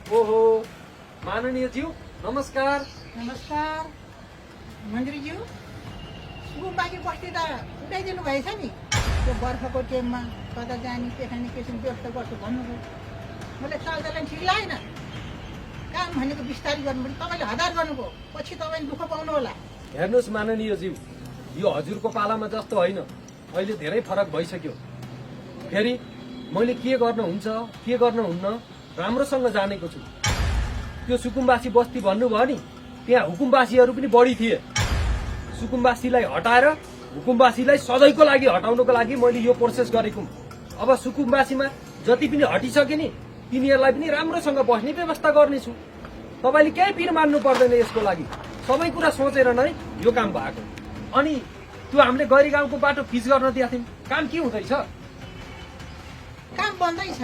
ओहो माननीय ज्यू नमस्कार। नमस्कार मन्त्रीज्यू। सुकुम्बासी बस्ती त उठाइदिनु भएछ नि। त्यो बर्खाको टाइममा कता जाने के खाने के व्यवस्था गर्छु भन्नुभयो। मैले चालचलन ठिक लागेन। काम भनेको बिस्तारै गर्नुपर्छ। तपाईँले हतार गर्नुभयो, पछि तपाईँले दुःख पाउनु होला। हेर्नुहोस् माननीय ज्यू, यो हजुरको पालामा जस्तो होइन, अहिले धेरै फरक भइसक्यो। फेरि मैले के गर्न हुन्छ के गर्न हुन्न राम्रोसँग जानेको छु। त्यो सुकुम्बासी बस्ती भन्नुभयो नि, त्यहाँ हुकुमबासीहरू पनि बढी थिए। सुकुम्बासीलाई हटाएर हुकुमबासीलाई सधैँको लागि हटाउनको लागि मैले यो प्रोसेस गरेको। अब सुकुम्बासीमा जति पनि हटिसके नि तिनीहरूलाई पनि राम्रोसँग बस्ने व्यवस्था गर्नेछु। तपाईँले केही पिर मान्नु पर्दैन यसको लागि। सबै कुरा सोचेर नै यो काम भएको। अनि त्यो हामीले गैरी गाउँको बाटो पिच गर्न दिएको थियौँ, काम के हुँदैछ? काम बन्दैछ,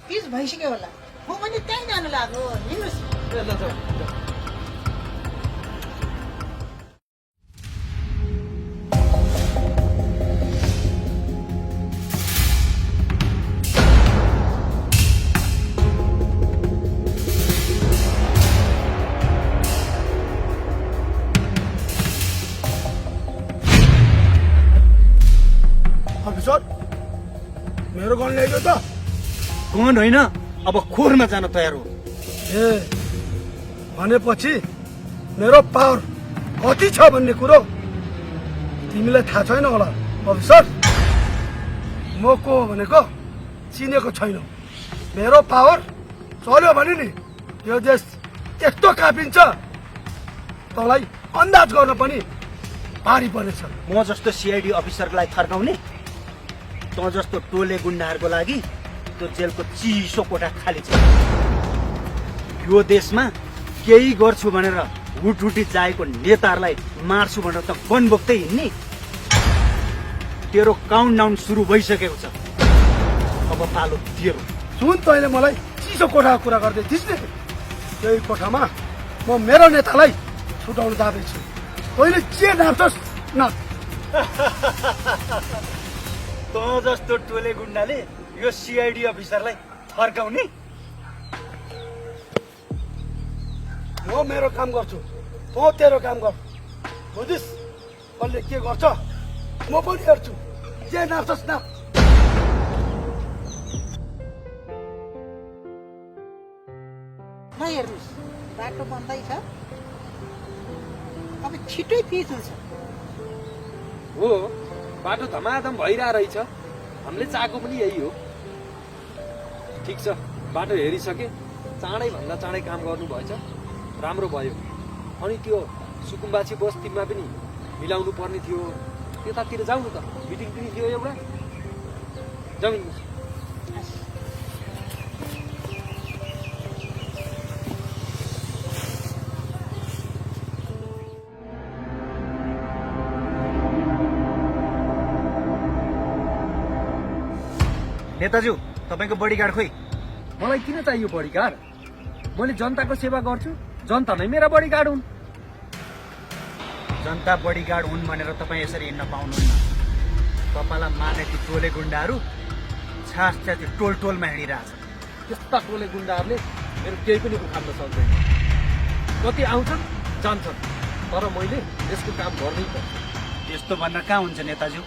पिच भइसक्यो होला। म पनि त्यहीँ जानु लाग्यो। हिँड्नुहोस्। अफिसर मेरो गन ल्याइदियो त। गन होइन, अब खोरमा जान तयार हो। ए भनेपछि मेरो पावर कति छ भन्ने कुरो तिमीलाई थाहा छैन होला अफिसर। म को भनेको चिनेको छैन। मेरो पावर चल्यो भने नि यो देश त्यस्तो कापिन्छ तँलाई अन्दाज गर्न पनि भारी पर्नेछ। म जस्तो सिआइडी अफिसरलाई थर्काउने, तँ जस्तो टोले गुन्डाहरूको लागि त्यो जेलको चिसो कोठा खाली छ। यो देशमा केही गर्छु भनेर हुटहुटी जाएको नेताहरूलाई मार्छु भनेर त गन बोक्दै हिँड्ने। तेरो काउन्टडाउन सुरु भइसकेको छ। अब पालो तेरो। सुन, तैँले मलाई चिसो कोठाको कुरा गर्दै थिइस् नि, त्यही कोठामा म मेरो नेतालाई छुटाउन जाँदैछु। तैँले के नाप्छस् नाप। तँ जस्तो टोले गुन्डाले यो सिआइडी अफिसरलाई फर्काउने? म मेरो काम गर्छु, तँ तेरो काम गर। बुझिस्? कसले के गर्छ म पनि हेर्छु। जे नाप्छस् नाप। ल हेर्नुहोस्, बाटो बन्दैछ। अब छिटै पिच हुन्छ। हो, बाटो धमाधम भइरहेको रहेछ। हामीले चाहेको पनि यही हो। ठिक छ, बाटो हेरिसके, चाँडै भन्दा चाँडै काम गर्नु भएछ, राम्रो भयो। अनि त्यो सुकुम्बासी बस्तीमा पनि मिलाउनु पर्ने थियो। त्यतातिर जाउँ न त, मिटिङ पनि थियो एउटा। जाउँ। नेताज्यू, तपाईँको बडीगार्ड खोइ? मलाई किन चाहियो बडीगार्ड? मैले जनताको सेवा गर्छु, जनता नै मेरा बडीगार्ड हुन्। जनता बडीगार्ड हुन् भनेर तपाईँ यसरी हिँड्न पाउनुहुन्न। तपाईँलाई मार्ने ती टोले गुन्डाहरू छास त्यो टोल टोलमा हिँडिरहेछ। त्यस्ता टोले गुन्डाहरूले मेरो केही पनि उखाल्न सक्दैन। कति आउँछन् जान्छन्, तर मैले यसको काम गर्नै पर्छ। त्यस्तो भनेर कहाँ हुन्छ नेताज्यू?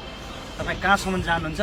तपाईँ कहाँसम्म जानुहुन्छ?